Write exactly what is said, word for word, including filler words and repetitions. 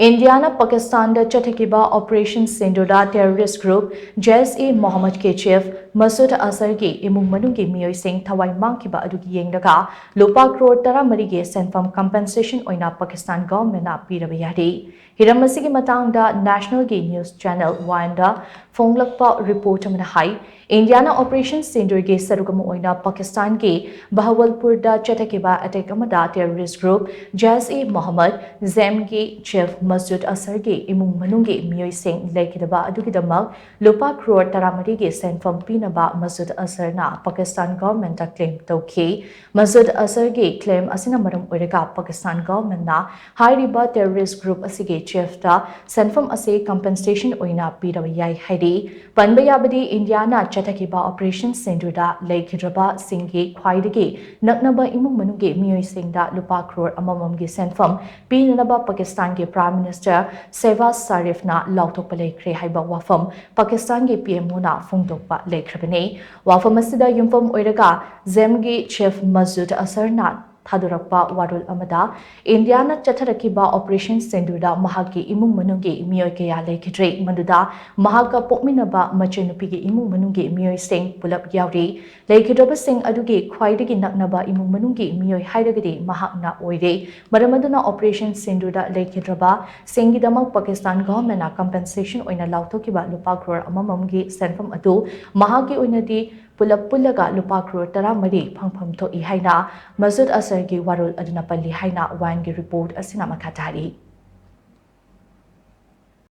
ꯏꯟꯗꯤꯌꯥꯅ ꯄꯥꯀꯤꯁꯇꯥꯟꯗ ꯆꯠꯊꯈꯤꯕ operation ꯁꯤꯟꯗꯨꯔꯗ terrorist group ꯖꯩꯁ E ꯃꯣꯍꯝꯃꯗꯀꯤ chief ꯃꯁꯨꯗ ꯑꯁꯔꯒꯤ ꯏꯃꯨꯡ ꯃꯅꯨꯡꯒꯤ ꯃꯤꯑꯣꯏꯁꯤꯡ ꯊꯋꯥꯏ ꯃꯥꯡꯈꯤꯕ ꯑꯗꯨꯒꯤ ꯌꯦꯡꯂꯒ ꯂꯨꯄꯥ ꯀ꯭ꯔꯣꯔ ꯇꯔꯥꯃꯔꯤꯒꯤ ꯁꯦꯟꯐꯝ ꯀꯝꯄꯦꯟꯁꯦꯁꯟ ꯑꯣꯏꯅ ꯄꯥꯀꯤꯁꯇꯥꯟ ꯒꯚꯔꯟꯃꯦꯟꯠꯅ ꯄꯤꯔꯕ ꯌꯥꯔꯦ꯫ ꯍꯤꯔꯝ ꯑꯁꯤꯒꯤ ꯃꯇꯥꯡꯗ ꯅꯦꯁꯅꯦꯜꯒꯤ ꯅ꯭ꯌꯨꯁ ꯆꯦꯅꯦꯜ ꯋꯥꯟꯗ ꯐꯣꯡꯂꯛꯄ ꯔꯤꯄꯣꯔꯠ ꯑꯃꯅ ꯍꯥꯏ, ꯏꯟꯗꯤꯌꯥꯅ ꯑꯣꯄꯔꯦꯁꯟ ꯁꯤꯟꯗꯨꯔꯒꯤ ꯁꯔꯨꯛ ꯑꯃ ꯑꯣꯏꯅ ꯄꯥꯀꯤꯁꯇꯥꯟꯒꯤ ꯕꯍꯥꯋꯜꯄꯨꯔꯗ ꯆꯠꯊꯈꯤꯕ ꯑꯦꯇꯦꯛ ꯑꯃꯗ terrorist group ꯖꯩꯁ E Mohammad, ꯖꯦꯝꯒꯤ chief ꯃꯁꯨꯗ ꯑꯁꯔꯒꯤ ꯏꯃꯨꯡ ꯃꯅꯨꯡꯒꯤ ꯃꯤꯑꯣꯏꯁꯤꯡ ꯂꯩꯈꯤꯗꯕ ꯑꯗꯨꯒꯤꯗꯃꯛ ꯂꯨꯄꯥ ꯀ꯭ꯔꯣꯔ ꯇꯔꯥꯃꯔꯤꯒꯤ ꯁꯦꯟꯐꯝ ꯄꯤꯅꯕ ꯃꯁꯨꯗ ꯑꯁꯔꯅ ꯄꯥꯀꯤꯁꯇꯥꯟ ꯒꯚꯔꯟꯃꯦꯟꯠꯇ ꯀ꯭ꯂꯦꯝ ꯇꯧꯈꯤ꯫ ꯃꯁꯨꯗ ꯑꯁꯔꯒꯤ ꯀ꯭ꯂꯦꯝ ꯑꯁꯤꯅ ꯃꯔꯝ ꯑꯣꯏꯔꯒ ꯄꯥꯀꯤꯁꯇꯥꯟ ꯒꯚꯔꯟꯃꯦꯟꯠꯅ ꯍꯥꯏꯔꯤꯕ ꯇꯦꯔꯣꯔꯤꯁ꯭ꯠ ꯒ꯭ꯔꯨꯞ ꯑꯁꯤꯒꯤ ꯆꯤꯐꯇ ꯁꯦꯟꯐꯝ ꯑꯁꯤ ꯀꯝꯄꯦꯟꯁꯦꯁꯟ ꯑꯣꯏꯅ ꯄꯤꯔꯕ ꯌꯥꯏ ꯍꯥꯏꯔꯤ꯫ ꯄꯟꯕ ꯌꯥꯕꯗꯤ, ꯏꯟꯗꯤꯌꯥꯅ ꯆꯠꯊꯈꯤꯕ ꯑꯣꯄꯔꯦꯁꯟ ꯁꯤꯟꯗꯨꯔꯗ ꯂꯩꯈꯤꯗ꯭ꯔꯕꯁꯤꯡꯒꯤ ꯈ꯭ꯋꯥꯏꯗꯒꯤ ꯅꯛꯅꯕ ꯏꯃꯨꯡ ꯃꯅꯨꯡꯒꯤ ꯃꯤꯑꯣꯏꯁꯤꯡꯗ ꯂꯨꯄꯥ ꯀ꯭ꯔꯣꯔ ꯑꯃꯃꯝꯒꯤ ꯁꯦꯟꯐꯝ ꯄꯤꯅꯅꯕ ꯄꯥꯀꯤꯁꯇꯥꯟꯒꯤ ꯄ꯭ꯔꯥꯏꯝ ꯃꯤꯅꯤꯁꯇꯔ ꯁꯦꯍꯕꯥꯖ ꯁꯥꯔꯤꯐꯅ ꯂꯥꯎꯊꯣꯛꯄ ꯂꯩꯈ꯭ꯔꯦ ꯍꯥꯏꯕ ꯋꯥꯐꯝ ꯄꯥꯀꯤꯁꯇꯥꯟꯒꯤ ꯄꯤ ꯑꯦꯝ ꯑꯣꯅ ꯐꯣꯡꯗꯣꯛꯄ ꯂꯩꯈ꯭ꯔꯕꯅꯤ꯫ ꯋꯥꯐꯝ ꯑꯁꯤꯗ ꯌꯨꯝꯐꯝ ꯑꯣꯏꯔꯒ ꯖꯦꯝꯒꯤ ꯆꯤꯐ ꯃꯁꯨꯗ ꯑꯁꯔꯅ ꯊꯥꯗꯣꯔꯛꯄ ꯋꯥꯔꯣꯜ ꯑꯃꯗ, ꯏꯟꯗꯤꯌꯥꯅ ꯆꯠꯊꯔꯛꯈꯤꯕ ꯑꯣꯄꯔꯦꯁꯟ ꯁꯤꯟꯗꯨꯔꯗ ꯃꯍꯥꯛꯀꯤ ꯏꯃꯨꯡ ꯃꯅꯨꯡꯒꯤ ꯃꯤꯑꯣꯏ ꯀꯌꯥ ꯂꯩꯈꯤꯗ꯭ꯔꯦ, ꯃꯗꯨꯗ ꯃꯍꯥꯛꯀ ꯄꯣꯛꯃꯤꯟꯅꯕ ꯃꯆꯟꯅꯨꯄꯤꯒꯤ ꯏꯃꯨꯡ ꯃꯅꯨꯡꯒꯤ ꯃꯤꯑꯣꯏꯁꯤꯡ ꯄꯨꯂꯞ ꯌꯥꯎꯔꯤ꯫ ꯂꯩꯈꯤꯗ꯭ꯔꯕꯁꯤꯡ ꯑꯗꯨꯒꯤ ꯈ꯭ꯋꯥꯏꯗꯒꯤ ꯅꯛꯅꯕ ꯏꯃꯨꯡ ꯃꯅꯨꯡꯒꯤ ꯃꯤꯑꯣꯏ ꯍꯥꯏꯔꯒꯗꯤ ꯃꯍꯥꯛꯅ ꯑꯣꯏꯔꯦ꯫ ꯃꯔꯝ ꯑꯗꯨꯅ ꯑꯣꯄꯔꯦꯁꯟ ꯁꯤꯟꯗꯨꯔꯗ ꯂꯩꯈꯤꯗ꯭ꯔꯕꯁꯤꯡꯒꯤꯗꯃꯛ ꯄꯥꯀꯤꯁꯇꯥꯟ ꯒꯚꯔꯟꯃꯦꯟꯠꯅ ꯀꯝꯄꯦꯟꯁꯦꯁꯟ ꯑꯣꯏꯅ ꯂꯥꯎꯊꯣꯛꯈꯤꯕ ꯂꯨꯄꯥ ꯀ꯭ꯔꯣꯔ ꯑꯃꯃꯝꯒꯤ ꯁꯦꯟꯐꯝ ꯑꯗꯨ ꯃꯍꯥꯛꯀꯤ ꯑꯣꯏꯅꯗꯤ ꯄꯨꯂꯞ ꯄꯨꯜꯂꯒ ꯂꯨꯄꯥ ꯀ꯭ꯔꯣꯔ ꯇꯔꯥꯃꯔꯤ ꯐꯪꯐꯝ ꯊꯣꯛꯏ ꯍꯥꯏꯅ ꯃꯁꯨꯗ ꯑꯁꯔꯒꯤ ꯋꯥꯔꯣꯜ ꯑꯗꯨꯅ ꯄꯜꯂꯤ ꯍꯥꯏꯅ ꯋꯥꯟꯒꯤ ꯔꯤꯄꯣꯔꯠ ꯑꯁꯤꯅ ꯃꯈꯥ ꯇꯥꯔꯤ꯫